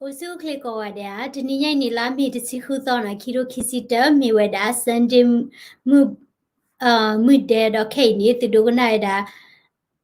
အိၣ်ဆူၣ်အိၣ်ချ့ကိးဂၤဒဲးဧါ, တနံၤညါအံၤန့ၣ် လါမ့ၤတဆံဃုသီနီၤ, ခံထိခံဆံတၢ မ့ၢ်ဝဲဒၣ် Sunday မုၢ် မုၢ်ဒဲး ဒီးခဲအံၤန့ၣ် သုဒိကနၣ်ဝဲဒၣ်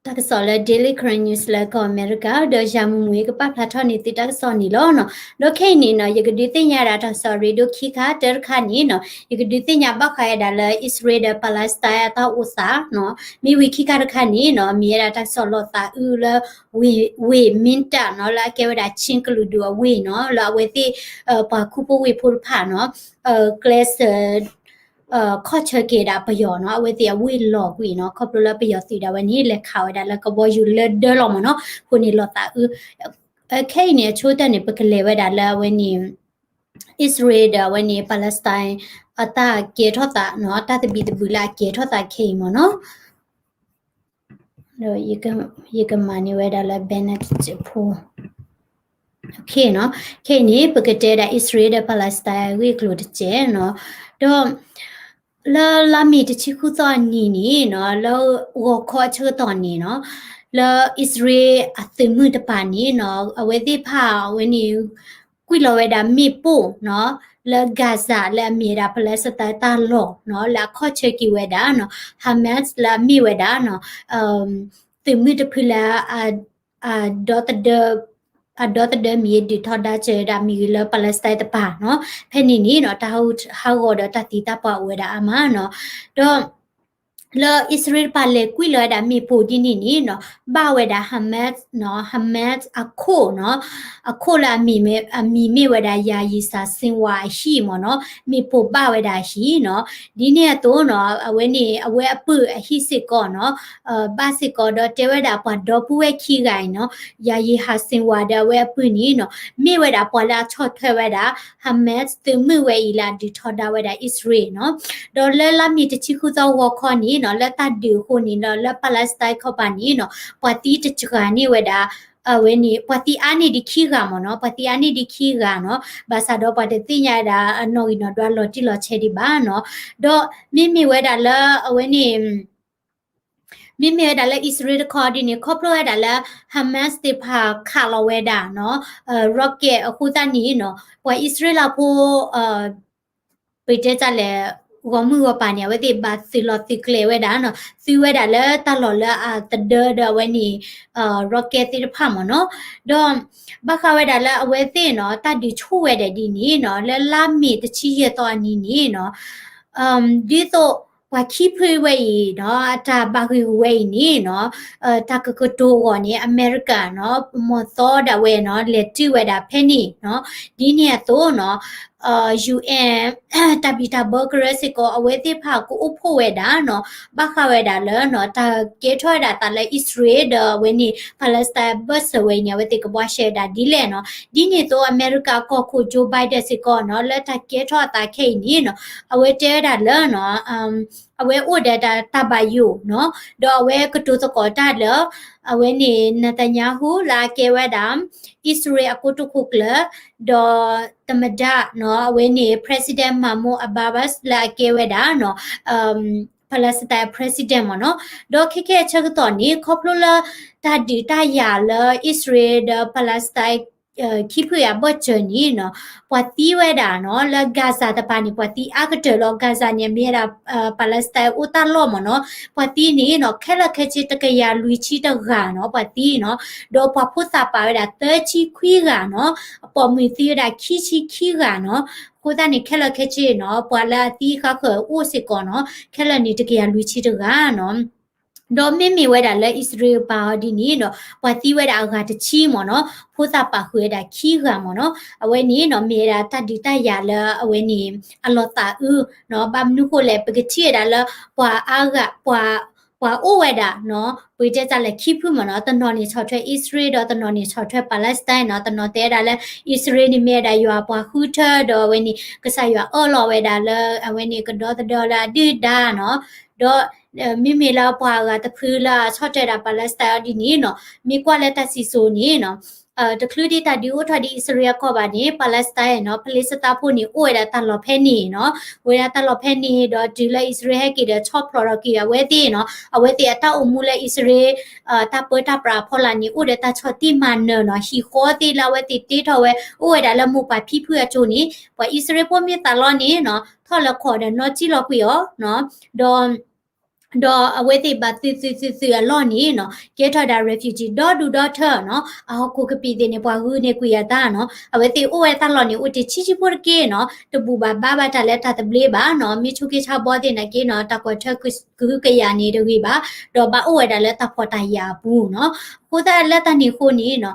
တၢ်ကစီၣ်လၢ Daily Karen News လၢကီၢ်အမဲရကၤ, ဒီးယၤမုၢ်မုၢ်ကပာ်ဖျါထီၣ်န့ၢ်သုတၢ်ကစီၣ်န့ၣ်လီၤနီၤ. ဒီးခဲအံၤန့ၣ်နီၤ ယကဒုးသ့ၣ်ညါဒၣ်တၢ်ကစီၣ်ရ့ဒိၣ်ခံခါ, တၢတခါန့ၣ်နီၤ ယကဒုးသ့ၣ်ညါဘၣ်ဃးဝဲဒၣ်လၢ အံၣ်စရ့လးဒီး Palestine အတၢ်အိၣ်သးနီၤ, မ့ၢ်ဝံၤခံခါတခါန့ၣ်နီၤ မ့ၢ်ဝဲဒၣ်တၢ်ကစီၣ်လီၤသးအုးလၢ ဝ့ၢ် ဝ့ၢ် Mindat နီၤ, လၢအကဲဝဲဒၣ်ခၠ့ကလုာ်ဒူၣ်အဝ့ၢ်နီၤ, လၢအဝဲသ့ၣ် ပှၤခူဖိဝ့ၢ်ဖိတဖၣ်နီၤ ကျဲးစၢး ခီၣ်ဆၢက့ၤဒၣ်ပယီၤနီၤ, အဝဲသ့ၣ်အဝ့ၢ်လီၤကွံာ်နီၤ, ခီဖျိလၢပယီၤသုးဒၣ်ဝဲန့ၣ် လဲၤခးဝဲဒၣ်လၢကဘီယူၤလၢဒၢလီၤမ့ၢ်နီၤ, အဃိန့ၣ်လီၤသးအုး ခဲအံၤန့ၣ် အဆိကတၢၢ်န့ၣ် ပကလဲၤဝဲဒၣ်လၢအဝဲန့ၣ် အံၣ်စရ့လးဒီးအဝဲန့ၣ် Palestine အတၢ်ကဲထီၣ်သးနီၤ, တၢ်သဘံၣ်သဘုၣ်လၢအကဲထီၣ်သးခဲအံၤမ့ၢ်နီၤ. ဒီးယကမၤန့ၢ်ဝဲဒၣ်လၢ Banner တစဲးဖိ ခဲအံၤန့ၣ် ပကတဲဒၣ်အံၣ်စရ့လးဒီး Palestine အဂ့ၢ်အကျိၤတစဲးနီၤ, ဒီး လၢလါမ့ၤတဆံဃုသီအနံၤန့ၣ်နီၤ, လၢဂီၤခီအဆၢကတီၢ်န့ၣ်နီၤ, လၢအံၣ်စရ့လးအသုးမုၢ်တပၤန့ၣ်နီၤ, အဝဲသ့ၣ်တဖၣ်အဝဲန့ၣ် ကွံာ်လီၤဝဲဒၣ်မ့ၣ်ပိၢ်နီၤ, လၢ Gaza လၢအမ့ၢ်ဝဲဒၣ် Palestine တၢ်လီၢ်နီၤ, လၢအခီၣ်ဆၢက့ၤဝဲဒၣ်နီၤ, Hamas လၢအမ့ၢ်ဝဲဒၣ်နီၤ သုးမုၢ်တဖုလၢ အဒီသဒၢ အဒီသဒၢမ့ၢ်ဒုးထီဒါစၢၤဝဲဒၣ်မ့ၢ်ဂ့ၤလၢ Palestine တပၤနီၤ, ဖဲန့ၣ်န့ၣ်နီၤ တၢ်ဟးဂီၤဒီးတၢ်သံတၢ်ပှၢ်အိၣ်ဝဲဒၣ်အါမးနီၤ, ဒီး လၢအံၣ်စရ့လးတပၤလဲၤကွံာ်လီၤဝဲဒၣ်မ့ၣ်ပိၢ်ဒ်န့ၣ်န့ၣ်နီၤ, ဘၣ်ဝဲဒၣ် Hamas နီၤ, Hamas အခိၣ်နီၤ, အခိၣ်လၢအမံၤမ့ၢ်ဝဲဒၣ် Yahya Sinwar အဟံၣ်မ့ၢ်နီၤ, မ့ၣ်ပိၢ်ဘၣ်ဝဲဒၣ်အဟံၣ်နီၤ, ဒ်န့ၣ်အသိးနီၤ အဝဲန့ၣ် အဝဲအပုၢ်အဟံၣ်စ့ၢ်ကီးနီၤ ဘၣ်စ့ၢ်ကီးဒီးတဲဝဲဒၣ်ပှၤဒီပုၢ်ဝဲၢ်ခံဂၤအံၤနီၤ, Yahya Sinwar ဒီးအဝဲအပုၢ်န့ၣ်နီၤ, မ့ၢ်ဝဲဒၣ်ပှၤလၢအဆီၣ်ထွဲဝဲဒၣ် Hamas သုးမုၢ်ဝဲအံၤလၢအဒုးထီဒါဝဲဒၣ်အံၣ်စရ့လးနီၤ, ဒီးလၢလါမ့ၤတဆံဃုသီဂီၤခီန့ၣ်နီၤ, လၢတၢ်ဒုးအဃိန့ၣ်ဒီး လၢ Palestine ခီပၤန့ၣ်နီၤ, ပှၤသံတစှၤန့ၢ်ဝဲဒၣ် အဝဲန့ၣ် ပှၤသံအါန့ၢ်ဒံးခံဂၤမ့ၢ်နီၤ, ပှၤသံအါန့ၢ်ဒံးခံဂၤနီၤ, ဘၣ်ဆၣ်ဒီးပှၤတသ့ၣ်ညါဝဲဒၣ် အနီၣ်ဂံၢ်နီၣ်ဒွးလီၤတံၢ်လီၤဆဲးဒံးဘၣ်နီၤ, ဒီးမ့မ့ၢ်ဝဲဒၣ်လၢအဝဲန့ၣ် မ့မ့ၢ်ဝဲဒၣ်လၢအံၣ်စရ့လးတခီဒ်န့ၣ် ခီဖျိဝဲဒၣ်လၢ Hamas သ့ၣ်တဖၣ်ခးလီၤဝဲဒၣ်နီၤ, rocket အဃိသတးန့ၣ်နီၤ, ပှၤအံၣ်စရ့လးဖိ ပတဲတၢ်လဲၣ် ဂီၤမုၢ်ဂီၤပၤန့ၣ် အဝဲသ့ၣ်ဘၣ်သုးလီၤသုးကျဲၤဝဲဒၣ်နီၤ, သုးဝဲဒၣ်လၢတၢ်လီၢ်လၢအသဒၢဒီးအဝဲန့ၣ် rocket သ့ၣ်တဖၣ်မ့ၢ်နီၤ, ဒီးဘၣ်ဃးဝဲဒၣ်လၢအဝဲသ့ၣ်နီၤ တၢ်ဒုးဆူၣ်ဝဲဒၣ်ဒ်န့ၣ်နီၤ, လၢလါမ့ၤတဆံယဲၢ်သီအနံၤန့ၣ်နီၤ ဒ်သိးပှၤခံဖုဝဲအံၤနီၤ အတၢ်ဘၣ်ဂ့ၢ်ဂူၤဝဲအံၤန့ၣ်နီၤ, တၢ်ကကတိၤအဂီၢ်န့ၣ် အမဲရကၤနီၤ မီၢ်သီဒၣ်ဝဲနီၤ လဲၤတုၤဝဲဒၣ်ဖဲန့ၣ်နီၤ, ဒ်န့ၣ်အသိးနီၤ UN တၢ်ဘံၣ်တၢ်ဘၢကရၢစ့ၢ်ကီး အဝဲသ့ၣ်တဖၣ်ကအိၣ်ဖှိၣ်ဝဲဒၣ်နီၤ, ဘၣ်ဃးဝဲဒၣ်လၢနီၤ တၢ်ကဲထီၣ်ဝဲဒၣ်အသးလၢအံၣ်စရ့လးဒီးအဝဲန့ၣ် Palestine ဘၢၣ်စၢၤဝဲအံၤန့ၣ် အဝဲသ့ၣ်ကဘှါရှဲဝဲဒၣ်ဒ်လဲၣ်နီၤ, ဒ်န့ၣ်အသိးအမဲရကၤကီၢ်ခိၣ် Joe Biden စ့ၢ်ကီးနီၤ လၢတၢ်ကဲထီၣ်အသးခဲအံၤန့ၣ်နီၤ, အဝဲတဲဝဲဒၣ်လၢနီၤ အဝဲအိၣ်ဒီးတၢ်ဘၣ်ယိၣ်နီၤ, ဒီးအဝဲကတိၤသကိးတၢ်လၢ အဝဲန့ၣ် Netanyahu လၢအကဲဝဲဒၣ် အံၣ်စရ့လးအကိတိာ်ခိၣ်ကျၢၢ်, ဒီးသမ္မတနီၤ အဝဲန့ၣ် President Mahmoud Abbas လၢအကဲဝဲဒၣ်နီၤ Palestine President မ့ၢ်နီၤ, ဒီးခဲခဲအဆၢကတီၢ်န့ၣ် ခီဖျိလၢတၢ်ဒုးတၢ်ယၤလၢအံၣ်စရ့လးဒီး Palestine ခံဖုအံၤအဘၢၣ်စၢၤန့ၣ်နီၤ, ပှၤသံဝဲဒၣ်နီၤ လၢ Gaza တပၤန့ၣ် ပှၤသံအါကတၢၢ်လီၤ. Gaza န့ၣ် မ့ၢ်ဝဲဒၣ် Palestine အိၣ်တၢ်လီၢ်မ့ၢ်နီၤ, ပှၤသံန့ၣ်နီၤ ခဲလၢာ်ခဲဆ့တကယၤလွံၢ်ဆံတဂၤနီၤ, ပှၤသံနီၤ, ဒီးပှၤဖိသၣ်ပာ်ဝဲဒၣ်သၢဆံခွံဂၤနီၤ, အပိာ်မုၣ်သံဝဲဒၣ်ခံဆံခံဂၤနီၤ, အဃိသတးန့ၣ် ခဲလၢာ်ခဲဆ့နီၤ ပှၤလၢအသံဃါဃၢၤအိၣ်စ့ၢ်ကီးနီၤ, ခဲလၢာ်န့ၣ်တကယၤလွံၢ်ဆံတဂၤနီၤ. ဒီးမ့မ့ၢ်ဝဲဒၣ်လၢအံၣ်စရ့လးပၤအီၤဒ်န့ၣ်နီၤ, ပှၤသံဝဲဒၣ်အဂၤတဆံမ့ၢ်နီၤ, ဖိသၣ်ပာ်ဃုာ်ဝဲဒၣ်ခံဂၤမ့ၢ်နီၤ, အဝဲန့ၣ်နီၤ မ့ၢ်ဝဲဒၣ်တၢ်ဒုးတၢ်ယၤလၢအဝဲန့ၣ် အလီၤသးအုးနီၤ, ဘၣ်မနုၤဃိလဲၣ် ပကထံၣ်ဝဲဒၣ်လၢ ပှၤအါဂၤ ပှၤ ပှၤအိၣ်ဝဲဒၣ်နီၤ, ပတဲတၢ်လၢခံဖုမ့ၢ်နီၤ, တနီၤန့ၣ်ဆီၣ်ထွဲအံၣ်စရ့လး ဒီးတနီၤန့ၣ်ဆီၣ်ထွဲ Palestine နီၤ, တနီၤတဲဝဲဒၣ်လၢ အံၣ်စရ့လးန့ၣ်မ့ၢ်ဝဲဒၣ်ယွၤပှၤဃုထၢ ဒီးအဝဲန့ၣ် ကစၢ်ယွၤအၢၣ်လီၤဝဲဒၣ်လၢ အဝဲန့ၣ်ကဒီသဒၢလၢအဒုၣ်ဒါနီၤ, ဒီး မ့မ့ၢ်လၢပှၤအဂၤတဖုလၢအဆီၣ်ထွဲဒၣ် Palestine အီၤဒ်န့ၣ်နီၤ, မ့ၢ်ကွၢ်လၢတၢ်စံၣ်စိၤန့ၣ်နီၤ တချုးဒံးတၢ်ဒုးအိၣ်ထီၣ်ဒ်အံၣ်စရ့လးကီၢ်ဘၣ်န့ၣ် Palestine နီၤ ဖလ့းစတၢ်ဖိန့ၣ် အိၣ်ဝဲဒၣ်တၢ်လီၢ်ဖဲန့ၣ်နီၤ, အိၣ်ဝဲဒၣ်တၢ်လီၢ်ဖဲန့ၣ် ဒီးတုၤလၢအံၣ်စရ့လးဟဲက့ၤဒီးဆီၣ်ဖျိးထီၣ်က့ၤအဝဲသ့ၣ်နီၤ, အဝဲသ့ၣ်အတၢ်အိၣ်မူလၢအံၣ်စရ့လး တၢ်ပၢတၢ်ပြးအဖီလာ်န့ၣ် အိၣ်ဒီးတၢ်ဆီၣ်တံၢ်မၤနၢၤနီၤ, ဟံၣ်ဃီသ့ၣ်လၢအဝဲသ့ၣ်တ့ထီၣ်ဝဲ အိၣ်ဝဲဒၣ်လၢမိၢ်ပၢ်ဖံဖုအစိၤန့ၣ် ပှၤအံၣ်စရ့လးဖိမ့ၢ်သးလီန့ၣ်နီၤ ထီၣ်လၢခီၣ်ဒီးနီၢ်ကံၣ်လီၤကွံာ်အီၤနီၤ, ဒီး ဒီးအဝဲသ့ၣ်ဘၣ်သုးသုးသုးသုးအလီၢ်န့ၣ်နီၤ ကဲထီၣ်ဝဲဒၣ် refugee ဒီဒူၣ်ဒီထၢနီၤ, အဟီၣ်ခိၣ်ကပံာ်သ့ၣ်န့ၣ် ပှၤဂုာ်န့ၢ်ကွံာ်အတၢ်နီၤ, အဝဲသ့ၣ်အိၣ်ဝဲတၢ်လီၢ်န့ၣ် အိၣ်တ့ၢ်ဆံးဆံးဖိတက့ၢ်နီၤ, တဘူၣ်ဘၣ်ဘါဘၣ်တၢ်လၢတၢ်သဘျ့ဘၣ်နီၤ, မ့ၢ်ဆိက့ဆါဘီသ့ၣ်နာ်က့နီၤ တၢ်ကွၢ်ထွဲကဟုကယာ်န့ၣ်တဂ့ၤဘၣ်, ဒီးဘၣ်အိၣ်ဝဲဒၣ်လၢတၢ်ဖှီၣ်တၢ်ယာ်အပူၤနီၤ, အဃိသတးလၢတၢ်န့ၣ်အဃိန့ၣ်နီၤ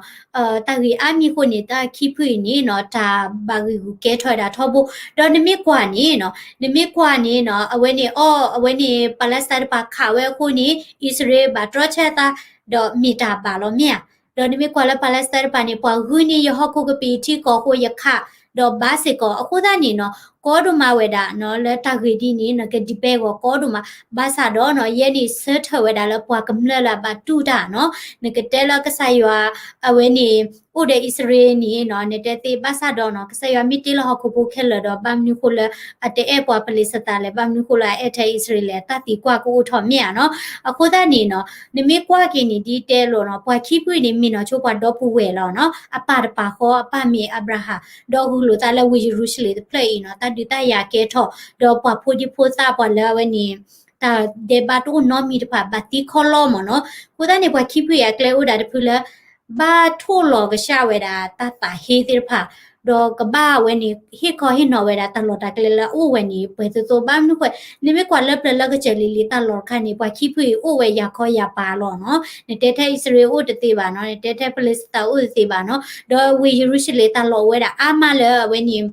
တၢ်ဂ့ၢ်အါမံၤအဃိန့ၣ် တၢ်ခံဖုအံၤန့ၣ်နီၤ တၢ်ဘၣ်ဂံာ်ဂူာ်ကဲထီၣ်ဝဲဒၣ်ထီဘိ, ဒီးနမ့ၢ်ကွၢ်န့ၣ်နီၤ နမ့ၢ်ကွၢ်န့ၣ်နီၤ အဝဲန့ၣ်အီၣ် အဝဲန့ၣ် Palestine တပၤခးဝဲအဃိန့ၣ် အံၣ်စရ့လးဘၣ်တြီဆၢအသး ဒီးမ့ၢ်တၢ်ဘၣ်လီၤမ့ၢ်ဧါ, ဒီးနမ့ၢ်ကွၢ်လၢ Palestine တပၤန့ၣ် ပှၤဂုာ်န့ၢ်ယဟီၣ်ခိၣ်ကပံာ်ထံကီၢ်အဃိယခး ဒီးဘါစ့ၢ်ကီး အဃိသတးန့ၣ်နီၤ ကီဒိၣ်မးဝဲဒၣ်နီၤ လၢတၢ်ဂ့ၢ်ဒ်န့ၣ် နက debate ဂီၤကီဒိၣ်မး, ဘၣ်ဆၣ်ဒီးနီၤ ယဲန့ၣ်ဆၢထၢၣ်ဝဲဒၣ်လၢပှၤကမျၢၢ်လၢအဘၣ်တူၢ်တၢ်နီၤ, နကတဲလၢကစၢ်ယွၤ အဝဲန့ၣ် အိၣ်ဒီးအံၣ်စရ့လးန့ၣ်နီၤ နတဲသ့ဘၣ်ဆၣ်ဒီးနီၤ ကစၢ်ယွၤမ့ၢ်တ့လီၤဟီၣ်ခိၣ်ဖိခဲလၢာ်ဒီး ဘၣ်မနုၤဃိလၢ အတအဲၣ်ပှၤဖလ့းစတံလဲၣ်, ဘၣ်မနုၤဃိလၢအအဲၣ်ထဲအံၣ်စရ့လးလဲၣ်, တၢ်သံကွၢ်ကအိၣ်ထီၣ်မ့ၢ်ဧါနီၤ, အဃိသတးန့ၣ်နီၤ နမ့ၢ်ကွၢ်က့ၤန့ၣ် ဒ်တဲလိာ်နီၤ ပှၤခံဖုအံၤန့ၣ် မ့ၢ်နီၢ်ဆိပှၤဒီပုၢ်ဝဲၢ်လီၤနီၤ, အပၢ်တပာ်ဃီ အပၢ်မ့ၢ်အၤဘြၤဟၣ်, ဒီးဂုာ်လိာ်သးလၢဝ့ၢ်ယရူၤၡလ့ၣ်တဖျၢၣ်အံၤနီၤ တၢ်ဒုးတၢ်ယၤကဲထီၣ်, ဒီးပှၤဖိဒံဖိသၣ်ပှၤလၢအဝဲန့ၣ် တၢ်ဒဲးဘးတအိၣ်နီတမံၤတဖၣ် ဘၣ်သံခီလီမ့ၢ်နီၤ, အဃိသတးန့ၣ် ပှၤခံဖုအံၤအကျဲအိၣ်ဒၣ်တဖုလၢ ဘၣ်ထိၣ်လီၤကဆှၣ်ဝဲဒၣ်တၢ်သးဟ့သ့ၣ်တဖၣ်, ဒီးကဘၣ်ဝဲန့ၣ် ဟ့ၣ်ခီဟ့ၣ်နီၤဝဲဒၣ်တၢ်လီၢ်တၢ်ကျဲလၢအအိၣ်ဝဲန့ၣ် ပှဲၤသိသိ ဘၣ်မနုၤဃိ နမ့ၢ်ကွၢ်လၢပျၢၤလၢကစၢၢ်လံၤလံၤတၢ်လီၢ်တခါန့ၣ် ပှၤခံဖုအံၤအိၣ်ဝဲယၤခီယၤပၤလီၤနီၤ, နတဲထဲအံၣ်စရ့လးအိၣ်တသ့ဘၣ်နီၤ, နတဲထဲဖလ့းစတံအိၣ်တသ့ဘၣ်နီၤ, နတဲထဲဖလ့းစတံအိၣ်တသ့ဘၣ်နီၤ, ဒီးဝ့ၢ်ယရူၤၡလ့ၣ်တၢ်လီၢ်ဝဲဒၣ်အါမးလၢအဝဲန့ၣ်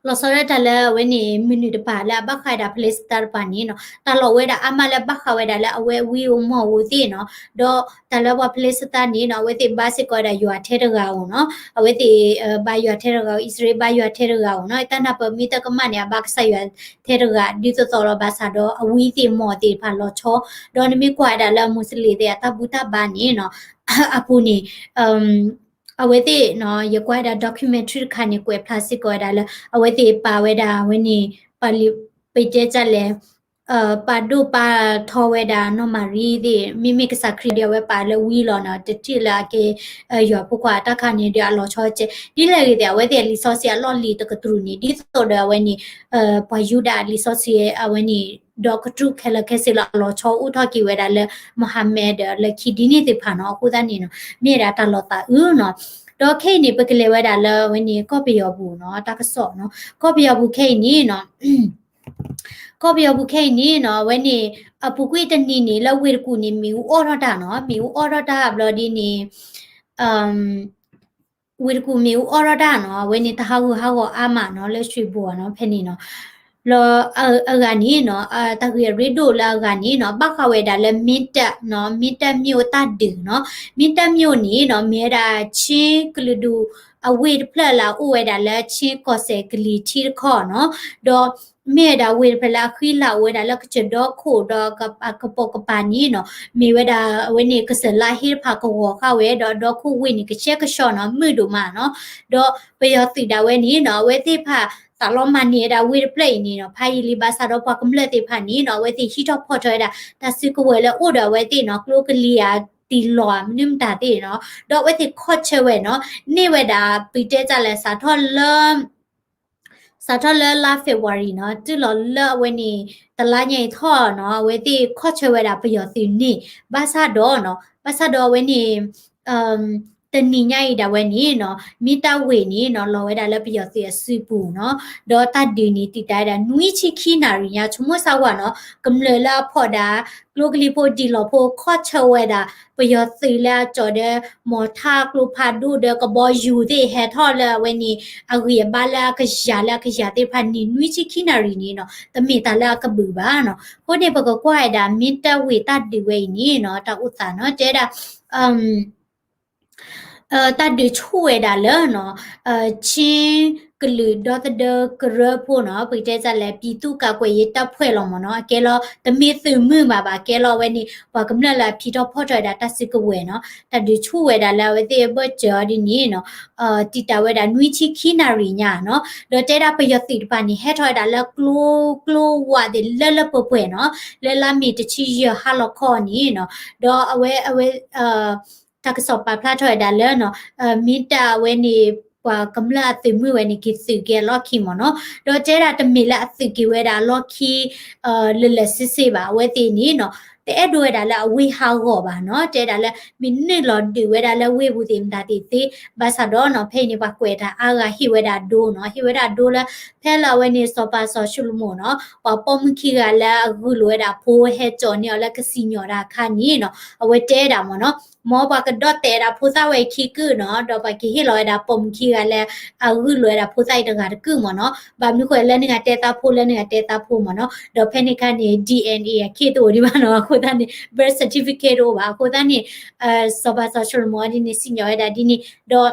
လီၤဆီဒၣ်တၢ်လၢအဝဲန့ၣ် မုၢ်နုာ်တပၤလၢအဘၣ်ဃးဝဲဒၣ်ဖလ့းစတံတပၤန့ၣ်နီၤ, တၢ်လီၢ်ဝဲဒၣ်အါမးလၢဘၣ်ဃးဝဲဒၣ်လၢအဝဲဝံဧိၤမီၢ်ဧိၤသ့ၣ်နီၤ, ဒီးတၢ်လၢပှၤဖလ့းစတံန့ၣ်နီၤ အဝဲသ့ၣ်ဘါစ့ၢ်ကီးဝဲဒၣ်ယွၤထဲတဂၤဧိၤနီၤ, အဝဲသ့ၣ် ဘါယွၤထဲတဂၤဧိၤ အံၣ်စရ့လးဘါယွၤထဲတဂၤဧိၤနီၤ, တၢ်နၢ်ပၢၢ်မ့ၢ်တကမၣ်န့ၣ် အဘါကစၢ်ယွၤထဲတဂၤ ဒ်သိးသိးလီၤ, ဘၣ်ဆၣ်ဒီးအဝံသ့ၣ်မီၢ်သ့ၣ်တဖၣ်လီၤဆီ, ဒီးနမ့ၢ်ကွၢ်ဝဲဒၣ်လၢမူးစလ့ၣ်သ့ၣ်အတၢ်ဘူၣ်တၢ်ဘါန့ၣ်နီၤ အပူၤန့ၣ် အဝဲသ့ၣ်နီၤ ယကွၢ်ဝဲဒၣ် documentary တခါန့ၣ် ကွဲးဖျါစ့ၢ်ကီးဝဲဒၣ်လၢ အဝဲသ့ၣ်ပာ်ဝဲဒၣ်အဝဲန့ၣ် ပှၤလံာ် ပတဲတၢ်လဲၣ် ပာ်ဒိၣ်ပာ်ထီဝဲဒၣ်နီၢ်မၤရံသ့ၣ် မ့မ့ၢ်ကစၢ်ခရံာ်ဒီးအဝဲပာ်လၢဝံလီၤနီၤ, တထံၣ်လၢအကဲ ယွၤဖိခွါအတၢ်ခါန့ၣ်ဒီးအလီၤဆီကဲး, ဒ်လဲၣ်ဂ့ၤသ့ၣ် အဝဲသ့ၣ်အလံာ်စီဆှံအလီၢ်လံၤတကတြူၢ်န့ၣ် ဒ်သိးဒီးအဝဲန့ၣ် ပှၤယူဒၤအလံာ်စီဆှံအဝဲန့ၣ် ဒီးကတြူၢ်ခဲလၢာ်ခဲဆ့လၢအလီၤဆီအိၣ်ထီၣ်က့ၤဝဲဒၣ်လၢ Muhammad ဒီးလၢခံဒ်န့ၣ်သ့ၣ်တဖၣ်နီၤ, အဃိသတးန့ၣ်နီၤ မ့ၢ်ဝဲဒၣ်တၢ်လီၤသးအုးနီၤ, ဒီးခဲအံၤန့ၣ် ပကလဲၤဝဲဒၣ်လၢအဝဲန့ၣ် ကီၢ်ပယီၤပူၤနီၤ, တၢ်ကစီၣ်နီၤ, ကီၢ်ပယီၤပူၤခဲအံၤန့ၣ်နီၤ ကီၢ်ပယီၤပူၤခဲအံၤန့ၣ်နီၤ အဝဲန့ၣ် အပူၤကွံာ်တနံၤန့ၣ် လၢဝ့ၢ်တကူၣ်န့ၣ် မ့ၣ်အူအီၣ်ထီၣ်တၢ်နီၤ, မ့ၣ်အူအီၣ်ထီၣ်တၢ်ဘျီဒ်န့ၣ် ဝ့ၢ်တကူၣ်မ့ၣ်အူအီၣ်ထီၣ်တၢ်နီၤ, အဝဲန့ၣ်တၢ်ဟးဂူာ်ဟးဂီၤအါမးနီၤ လၢရွှေဘိုနီၤ ဖဲန့ၣ်နီၤ, လၢအဂၤန့ၣ်နီၤ တၢ်ဂ့ၢ်အရ့ဒိၣ်လၢအဂၤန့ၣ်နီၤ ဘၣ်ဃးဝဲဒၣ်လၢ မင်းတပ်နီၤ, မင်းတပ်မြို့တၢ်ဒုးနီၤ, မင်းတပ်မြို့န့ၣ်နီၤ မ့ၢ်ဝဲဒၣ် ချင်းကလုာ်ဒူၣ်အဝ့ၢ်တဖျၢၣ်လၢအအိၣ်ဝဲဒၣ်လၢ ချင်းကီၢ်စဲၣ်ကလံၤထံးတခီနီၤ, ဒီး မ့ၢ်ဝဲဒၣ်ဝ့ၢ်တဖျၢၣ်လၢအဃံလၤအိၣ်ဝဲဒၣ်လၢကစၢၢ်ဒီခိၣ် ဒီးကပိာ်ကပၤန့ၣ်နီၤ, မ့ၢ်ဝဲဒၣ်အဝဲန့ၣ် ကစၢၢ်လါဟ့တဖၣ်ကဝီၤဃာ်ဝဲ ဒီးဒီခိၣ်ဝ့ၢ်န့ၣ် ကဆှဲကဆှီနီၤ မုာ်ဒိၣ်မးနီၤ, ဒီးပယီၤသုးဒၣ်ဝဲန့ၣ်နီၤ အဝဲသ့ၣ်တဖၣ်သးလီမၤန့ၢ်ဝဲဒၣ်ဝ့ၢ်တဖျၢၣ်အံၤန့ၣ်နီၤ ဖးယံာ်လံ ဘၣ်ဆၣ်ဒီးပှၤကမျၢၢ်သ့ၣ်တဖၣ်န့ၣ်နီၤ အဝဲသ့ၣ်ဟံးထီၣ်ဖီၣ်ထီၣ်ဝဲဒၣ် တၢ်စုကဝဲၤလၢအိၣ်ဒီးအဝဲသ့ၣ်နီၤ ကျိကလံၤဧါ တံၢ်လီၤဧါ မနုၤမတၤသ့ၣ်နီၤ, ဒီးအဝဲသ့ၣ်ခီၣ်ဆၢဝဲနီၤ န့ၢ်ဝဲဒၣ် ပတဲတၢ်လဲၣ် စးထီၣ်လၢ စးထီၣ်လၢလါ February နီၤ တုၤလီၤလၢအဝဲန့ၣ် တလါညါအံၤထီၣ်နီၤ အဝဲသ့ၣ်ခီၣ်ဆၢဝဲဒၣ်ပယီၤသုးန့ၣ် ဘၣ်ဆၣ်ဒီးနီၤ ဘၣ်ဆၣ်ဒီးအဝဲန့ၣ် တနံၤညါအံၤဒၣ်ဝဲန့ၣ်နီၤ မ့ၢ်တၢ်ဝ့ၢ်န့ၣ်နီၤ လီၤဝဲဒၣ်လၢပယီၤသုးအစုပူၤနီၤ ဒီးတၢ်ဒုးန့ၣ် တံာ်တာ်ဝဲဒၣ် နွံဆံခံနၣ်ရံၣ်ညါ ဆိကမိၣ်စၢ်ဝဲနီၤ ကမျၢၢ်လၢအဖီၣ်ဒၣ် ကျိကလံၤဖိဒံၣ်လီၤဖိ ခီၣ်ဆၢဝဲဒၣ် ပယီၤသုးလၢအကၠီၣ်ဒီး မီၢ်ထၣ်ကျိဖးဒိၣ်ဒီးကဘီယူၤသ့ၣ်ဟဲထီၣ်လၢအဝဲန့ၣ် အဂံၢ်အဘါလၢအကယၤလၢအကယၤသ့ၣ်တဖၣ်န့ၣ် နွံဆံခံနၣ်ရံၣ်န့ၣ်နီၤ တမ့ၢ်တၢ်လၢအကဘုၣ်ဘၣ်နီၤ အဃိန့ၣ် ပကကွၢ်ဝဲဒၣ် မ့ၢ်တၢ်ဝ့ၢ်တၢ်ဒုးဝဲအံၤန့ၣ်နီၤ တၢ်အိၣ်သးနီၤ တဲဒၣ် အ တၢ်ဒုးဆူၣ်ဝဲဒၣ်လၢနီၤ ချင်းကလုာ်ဒီသဒၢကရၢဖိနီၤ ပကတဲတၢ်လၢ ပြည်သူ့ကာကွယ်ရေးတပ်ဖွဲ့ လီၤမ့ၢ်နီၤ အကဲလီၤတမ့ၢ်သုးမုၢ်ဘၣ်ဘၣ် ကဲလီၤအဝဲန့ၣ် ပှၤကမျၢၢ်လၢအဖံးထီၣ်ဖီၣ်ထီၣ်ဝဲဒၣ်တၢ်စုကဝဲၤနီၤ တၢ်ဒုးဆူၣ်ဝဲဒၣ်လၢအဝဲသ့ၣ်အဘၢၣ်စၢၤအီၤဒ်န့ၣ်နီၤ တံာ်တာ်ဝဲဒၣ်နွံဆံခံနၣ်ရံၣ်ညါနီၤ ဒီးတဲဒၣ်ပယီၤသုးတဖၣ်န့ၣ် ဟဲထီၣ်ဝဲဒၣ်လၢကျိကျိဝးသ့ၣ်လၢလၢပှဲၤပှဲၤနီၤ လၢလါမ့ၤတဆံယဲၢ်ဟါလီၤခီန့ၣ်နီၤ ဒီးအဝဲ အဝဲ တၢ်ကစီၣ်ပာ်ဖျါထီၣ်ဝဲဒၣ်လၢနီၤ မ့ၢ်တၢ်အဝဲန့ၣ် ပှၤကမျၢၢ်အသုးမုၢ်ဝဲန့ၣ် က့ၤသုးက့ၤအလီၢ်ခံမ့ၢ်နီၤ ဒီးတဲဒၣ်တမ့ၢ်လၢအသုးက့ၤဝဲဒၣ်အလီၢ်ခံ လၢာ်လၢာ်ဆ့ဆ့ဘၣ် အဝဲသ့ၣ်န့ၣ်နီၤ တအဲၣ်ဒိးဝဲဒၣ်လၢအဝ့ၢ်ဟးဂီၤဘၣ်နီၤ တဲဒၣ်လၢ မ့ၢ်နုာ်လီၤဒုးဝဲဒၣ်လၢဝ့ၢ်ပူၤသ့ၣ်မတၤသ့ၣ်သ့ ဘၣ်ဆၣ်ဒီးနီၤ ဖဲအံၤန့ၣ် ပှၤကွဲးတၢ်အါဂၤဟ့ၣ်ဝဲဒၣ်ဒိနီၤ ဟ့ၣ်ဝဲဒၣ်ဒိလၢ ဖဲလၢအဝဲန့ၣ် စီၤပၤစီၤၡလိၤမိၣ်နီၤ ပှၤပိာ်မုၣ်ခံဂၤလၢအဂုာ်လိာ်ဝဲဒၣ်ဖိဟဲကၠီၤန့ၢ်အီၤလၢကစံၣ်ညီၣ်တၢ်အခါန့ၣ်နီၤ အဝဲတဲဒၣ်မ့ၢ်နီၤ မ်ပှၤကဒီၣ်တဲာ်ဝဲဒၣ်ဖိသၣ်ဝဲခံကုာ်နီၤ ဒီးပှၤကဟ့ၣ်လီၤဝဲဒၣ်ပိာ်မုၣ်ခံဂၤလၢ အဂုာ်လိာ်ဝဲဒၣ်ဖိသၣ်အံၤတဂၤတကုာ်မ့ၢ်နီၤ ဘၣ်မနုၤဃိလၢနဂၤတဲသးဖိလၢနဂၤတဲသးဖိမ့ၢ်နီၤ ဒီးဖဲန့ၣ်အခါန့ၣ် DNA အခ့တအိၣ်ဒံးဘၣ်နီၤ အဃိသတးန့ၣ် birth certificate တအိၣ်ဘၣ် အဃိသတးန့ၣ် စီၤပၤစီၤၡလိၤမိၣ်ဒ်န့ၣ် စံၣ်ညီၣ်ဝဲဒၣ်ဒ်န့ၣ် ဒီး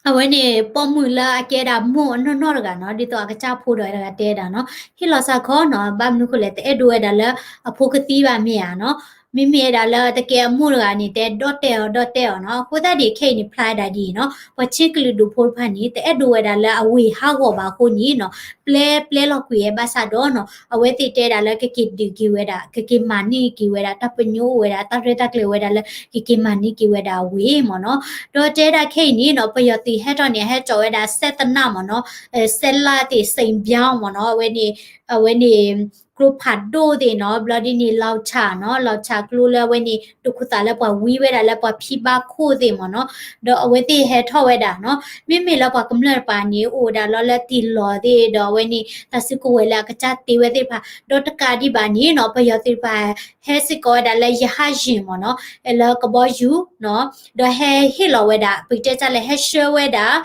အဝဲန့ၣ် ပိာ်မုၣ်လၢအကဲဒၣ်မိၢ်အနီၢ်နီၢ်တဂၤနီၤ ဒ်သိးအကစၢ်ဖိဒီးတဂၤတဲဒၣ်နီၤ ဟ့ၣ်လီၤစ့ၢ်ကီးနီၤ ဘၣ်မနုၤဃိလဲၣ် တအဲၣ်ဒိးဝဲဒၣ်လၢအဖိကသံဘၣ်မ့ၢ်ဧါနီၤ မ့မ့ၢ်ဝဲဒၣ်လၢတကဲအမိၢ်တဂၤန့ၣ် တဲဒီၣ်တဲာ်အီၤဒီၣ်တဲာ်အီၤနီၤ အဃိသတးန့ၣ် ခဲအံၤန့ၣ် ဖျါဝဲဒၣ်ဒ်အံၤနီၤ ပှၤချင်းကလုာ်ဒူၣ်ဖိတဖၣ်န့ၣ် တအဲၣ်ဒိးဝဲဒၣ်လၢအဝ့ၢ်ဟးဂီၤဘၣ်အဃိန့ၣ်နီၤ ပျဲပျဲလီၤကွံာ်ဝဲဘၣ်ဆၣ်ဒီးနီၤ အဝဲသ့ၣ်တဲဒၣ်လၢကက့ၤဒုးက့ၤဝဲဒၣ် ကက့ၤမၤန့ၢ်က့ၤဝဲဒၣ် တၢ်ပညိၣ်အိၣ်ဝဲဒၣ် တၢ်ရဲၣ်တၢ်ကျဲၤဝဲဒၣ်လၢ ကက့ၤမၤန့ၢ်က့ၤဝဲဒၣ်အဝ့ၢ်မ့ၢ်နီၤ ဒီးတဲဒၣ်ခဲအံၤန့ၣ်နီၤ ပယီၤသုးဟဲထီၣ်န့ၣ် ဟဲကၠီၤဝဲဒၣ်စဲးသနၣ်မ့ၢ်နီၤ စဲးလၣ်သ့ၣ် စ့ၣ်ဘၠီမ့ၢ်နီၤ အဝဲန့ၣ် အဝဲန့ၣ် ကျိဖးဒိၣ်သ့ၣ်နီၤ ဘျီဒ်န့ၣ် လီၤဆၣ်နီၤ လီၤဆၣ်ကျိလၢအဝဲန့ၣ် ဒိၣ်ခိၣ်သးလၢပှၤဝံဝဲဒၣ်လၢပှၤဖံဘၣ်ခိၣ်သ့ၣ်မ့ၢ်နီၤ ဒီးအဝဲသ့ၣ်ဟဲထီၣ်ဝဲဒၣ်နီၤ မ့မ့ၢ်လၢပှၤကမျၢၢ်တပၤန့ၣ် အိၣ်ဝဲဒၣ်လီၤလၢတံၢ်လီၤသ့ၣ် ဒီးအဝဲန့ၣ် တၢ်စုကဝဲၤလၢအကစၢ်တ့ဝဲသ့ၣ်တဖၣ် ဒီးတကးဒံးဘၣ်န့ၣ်နီၤ ပယီၤသုးတဖၣ် ဟဲစ့ၢ်ကီးဝဲဒၣ်လၢရဟတ်ယာဉ်မ့ၢ်နီၤ လၢကဘီယူၤနီၤ ဒီးဟဲဟ့ၣ်လီၤဝဲဒၣ် ပကတဲတၢ်လၢဟဲဆှၢဝဲဒၣ်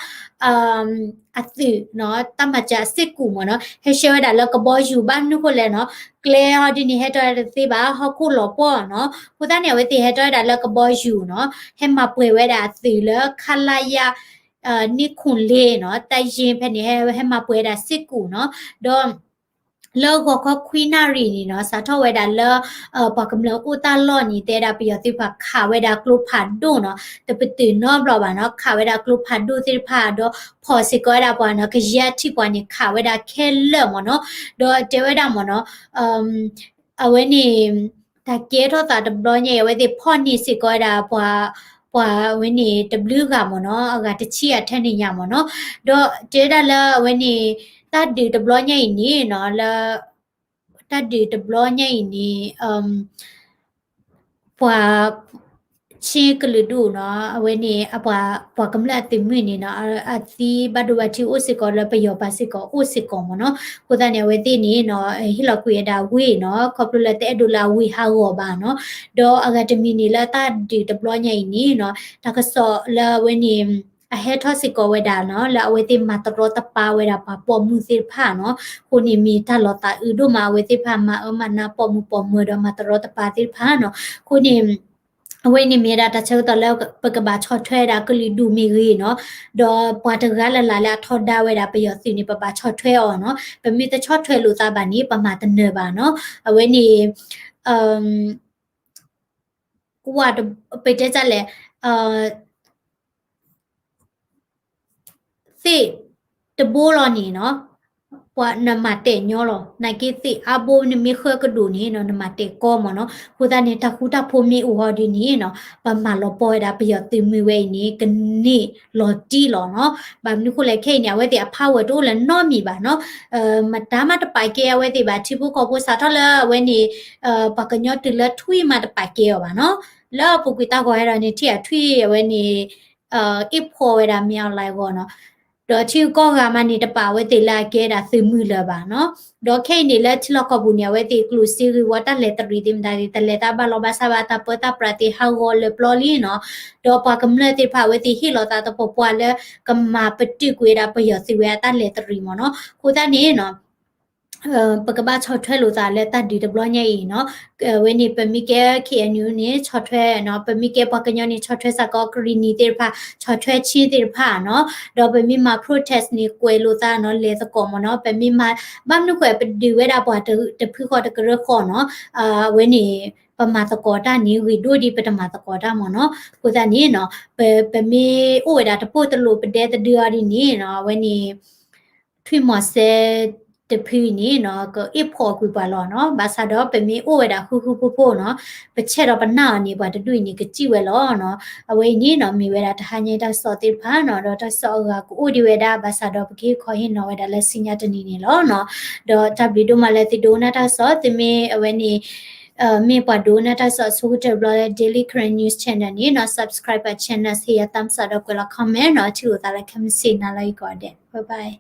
အသုးနီၤ တၢ်မၤစၢၤအစ့ၢ်ကီးမ့ၢ်နီၤ ဟဲဆှၢဝဲဒၣ်လၢကဘီယူၤ ဘၣ်မနုၤဃိလဲၣ်နီၤ ကျဲဟီဒ်န့ၣ် ဟဲတီၢ်တသ့ဘၣ် ဟီၣ်ခိၣ်လီၤပှီၢ်နီၤ အဃိသတးန့ၣ် အဝဲသ့ၣ်ဟဲတီၢ်ဝဲဒၣ်လၢကဘီယူၤနီၤ ဟဲမၤပှဲၤဝဲဒၣ်အသုးလၢ ခလရ န့ၢ်ခိၣ်လ့နီၤ တၢ်ယ့ဖဲန့ၣ် ဟဲမၤပှဲၤဝဲဒၣ်စ့ၢ်ကီးနီၤ ဒီး လၢဂီၤခီခွံနၣ်ရံၣ်န့ၣ်နီၤ စးထီၣ်ဝဲဒၣ်လၢ ပှၤကမျၢၢ်အိၣ်တၢ်လီၢ်န့ၣ် တဲဒၣ်ပယီၤသုးတဖၣ်ခးဝဲဒၣ်ကျိဖးဒိၣ်နီၤ တပတုာ်နီတဘျီဘၣ်နီၤ ခးဝဲဒၣ်ကျိဖးဒိၣ်သ့ၣ်တဖၣ် ဒီးဖီၣ်စ့ၢ်ကီးဝဲဒၣ်ပှၤနီၤ ကယဲၢ်ထံၣ်ပှၤန့ၣ် ခးဝဲဒၣ်ခဲလၢာ်မ့ၢ်နီၤ ဒီးတဲဝဲဒၣ်မ့ၢ်နီၤ အဝဲန့ၣ် တၢ်ကဲထီၣ်သးတဘျီညါအံၤ အဝဲသ့ၣ်ဖီၣ်န့ၢ်စ့ၢ်ကီးဝဲဒၣ်ပှၤ ပှၤဝဲန့ၣ်တဘျုးဂၤမ့ၢ်နီၤ အဂၤတဆံအထဲန့ၣ်ညါမ့ၢ်နီၤ ဒီးတဲဝဲဒၣ်လၢအဝဲန့ၣ် တၢ်ဒုးတဘျီညါအံၤန့ၣ်နီၤ လၢ တၢ်ဒုးတဘျီညါအံၤန့ၣ် ပှၤ ချင်းကလုာ်ဒူၣ်နီၤ အဝဲန့ၣ် အပှၤ ပှၤကမျၢၢ်အသုးမုၢ်န့ၣ်နီၤ အသံဘၣ်ဒိဘၣ်ထံးအိၣ်စ့ၢ်ကီးလၢပယီၤပၤစ့ၢ်ကီး အိၣ်စ့ၢ်ကီးမ့ၢ်နီၤ အဃိသတးန့ၣ် အဝဲသ့ၣ်န့ၣ်နီၤ ဟ့ၣ်လီၤကွံာ်ဝဲဒၣ်ဝ့ၢ်နီၤ ခီဖျိလၢတအဲၣ်ဒိးလၢအဝ့ၢ်ဟးဂီၤဘၣ်နီၤ ဒီးအဂၤတမံၤန့ၣ်လၢတၢ်ဒုးတဘျီညါအံၤန့ၣ်နီၤ တၢ်ကစီၣ်လၢအဝဲန့ၣ် အဟဲထီၣ်စ့ၢ်ကီးဝဲဒၣ်နီၤ လၢအဝဲသ့ၣ်မၤတရီတပါဝဲဒၣ်ပှၤပိာ်မုၣ်သ့ၣ်တဖၣ်နီၤ အဃိန့ၣ်မ့ၢ်တၢ်လီၤသးအုးဒိၣ်မး အဝဲသ့ၣ်တဖၣ်မၤအၢမၤနးပိာ်မုၣ်ပိာ်မၢၤဒီးမၤတရီတပါသ့ၣ်တဖၣ်နီၤ အဃိန့ၣ် အဝဲန့ၣ်မ့ၢ်ဝဲဒၣ်တၢ်ဆၢကတီၢ်လၢပကဘၣ်ဆီၣ်ထွဲဝဲဒၣ်ကလုာ်ဒူၣ်မ့ၢ်ဂ့ၤနီၤ ဒီးပှၤတဂၤလၢ်လၢ်လၢအထီဒါဝဲဒၣ်ပယီၤသုးန့ၣ် ပဘၣ်ဆီၣ်ထွဲအီၤနီၤ ပမ့ၢ်တဆီၣ်ထွဲလိာ်သးဘၣ်န့ၣ် ပမၤတနၢၤဘၣ်နီၤ အဝဲန့ၣ် ဝဲ ပတဲတၢ်လဲၣ် သ့ၣ်တဘိလီၤန့ၣ်နီၤ ပှၤနမၤတဲာ်ညီလီၤ နာ်က့သ့ၣ်အါဘိနမ့ၢ်ဃၢကဒိၣ်န့ၣ်နီၤ နမၤတဲာ်ကီမ့ၢ်နီၤ အဃိသတးန့ၣ် တၢ်ဃူတၢ်ဖိးမ့ၢ်အိၣ်ဟီဒ်န့ၣ်နီၤ ပမၤလီၤပှီၢ်ဝဲဒၣ်ပယီၤသုးမုၢ်ဝဲအံၤန့ၣ် ကန့ၢ်လီၤတံၢ်လီၤနီၤ ဘၣ်မနုၤဃိလဲၣ်ခဲအံၤန့ၣ် အဝဲသ့ၣ်အဖးဝဲၢ်တအိၣ်လၢၤနီတမံၤဘၣ်နီၤ မတၤမးတပာ်ကဲအဝဲသ့ၣ်ဘၣ် ထံဖိကီၢ်ဖိစးထီၣ်လၢအဝဲန့ၣ် ပှၤကညီတုၤလၢထွံၣ်မးတပာ်ကဲအီၤဘၣ်နီၤ လၢအပူၤကွံာ်တၢ်ဂီၤဟဲဒီးန့ၣ် ထံၣ်အထွံၣ်အဝဲန့ၣ် အ့ၣ်ဖှီၣ်ဝဲဒၣ်မ့ၢ်အီၤလၢအဂီၢ်နီၤ ဒီးထံဂုၤကီၢ်ဂၤမးန့ၣ် တပာ်အဝဲသ့ၣ်လၢအကဲဒၣ်သုးမုၢ်လၢၤဘၣ်နီၤ ဒီးခဲအံၤန့ၣ်လၢထံလီၢ်ကီၢ်ပူၤန့ၣ် အဝဲသ့ၣ်ကျိၣ်စ့ဂ့ၢ်ဝီတၢ်လဲၤတရံးသ့ၣ်မတၤသ့ၣ် တလဲၤတၢ်ဘၣ်လီၤဘၣ်ဆၣ်ဘၣ် တၢ်ပၢတၢ်ပြးသ့ၣ်ဟးဂီၤလၢာ်ပျီလံနီၤ ဒီးပှၤကမျၢၢ်သ့ၣ်တဖၣ်အဝဲသ့ၣ်ဟ့ၣ်လီၤသးသပှၢ်ပှၢ်လၢ ကမၤပတုာ်ကွံာ်ဝဲဒၣ်ပယီၤသုးဝဲအတၢ်လဲၤတရံးမ့ၢ်နီၤ အဃိသတးန့ၣ်နီၤ ပကဘၣ်ဆီၣ်ထွဲလိာ်သးလၢတၢ်ဒုးတဘျီညါအံၤနီၤ. အဝဲန့ၣ် ပမ့ၢ်ကဲ K N U န့ၣ် ဆီၣ်ထွဲနီၤ, ပမ့ၢ်ကဲပှၤကညီန့ၣ် ဆီၣ်ထွဲစ့ၢ်ကီးကရံၣ်နံၤသ့ၣ်တဖၣ်, ဆီၣ်ထွဲချ့သ့ၣ်တဖၣ်နီၤ. ဒီးပမ့ၢ်မၤ protest န့ၣ် ကွဲးလိာ်သးနီၤ, လဲၤသကိးမ့ၢ်နီၤ. ပမ့ၢ်မၤ ဘၣ်မနုၤဃိ ပဒုးဝဲဒၣ်ပှၤတဖုဃီတကရၢဃီနီၤ. အဝဲန့ၣ် ပမၤသကိးတၢ်န့ၣ် ဂ့ၤဒိၣ်ဒံးပတမၤသကိးတၢ်မ့ၢ်နီၤ. အဃိသတးန့ၣ်နီၤ ပ ပမ့ၢ်အိၣ်ဝဲဒၣ်တပိၢ်တလိာ်ပဒဲတဒုအီၤဒ်န့ၣ်နီၤ, အဝဲန့ၣ် ထွံၣ်မီၤစဲတဖုအံၤန့ၣ်နီၤ ကအ့ၣ်ဖှီၣ်ကွံာ်ပှၤလီၤနီၤ. ဘၣ်ဆၣ်ဒီးပမ့ၢ်အိၣ်ဝဲဒၣ်ဃူဃူဖိးဖိးနီၤ, ပဆဲးဒီးပနၢ်အီၤန့ၣ် ပှၤတဒူၣ်အံၤန့ၣ် ကစံၣ်ဝဲလီၤနီၤ. အဝဲအံၤန့ၣ်နီၤ မ့ၢ်ဝဲဒၣ်တဟါညါတၢ်ကစီၣ်သ့ၣ်တဖၣ်နီၤ, ဒီးတၢ်ကစီၣ်အဂၤကအိၣ်ဒံးဝဲဒၣ်, ဘၣ်ဆၣ်ဒီးပကဟ့ၣ်ခီဟ့ၣ်နီၤဝဲဒၣ်လၢဆူညါတနံၤန့ၣ်လီၤနီၤ. ဒီးတၢ်ဘျုးဒိၣ်မးလၢသုဒိကနၣ်တၢ်ကစီၣ်, သုမ့ၢ်အဝဲန့ၣ် မ့ၢ်ပှၤဒိကနၣ်တၢ်ကစီၣ်အဆိကတၢၢ်တဘျီလၢ Daily Karen News Channel န့ၣ်နီၤ, subscribe ပှၤ channel, ဟ့ၣ်ယၤ thumbs up ဒီးကွဲးလီၤ comment နီၤ. ထံၣ်လိာ်သးလၢခဲမုၢ်ဆ့ၣ်နၤလၢအံၤကိးဂၤဒဲး, bye bye.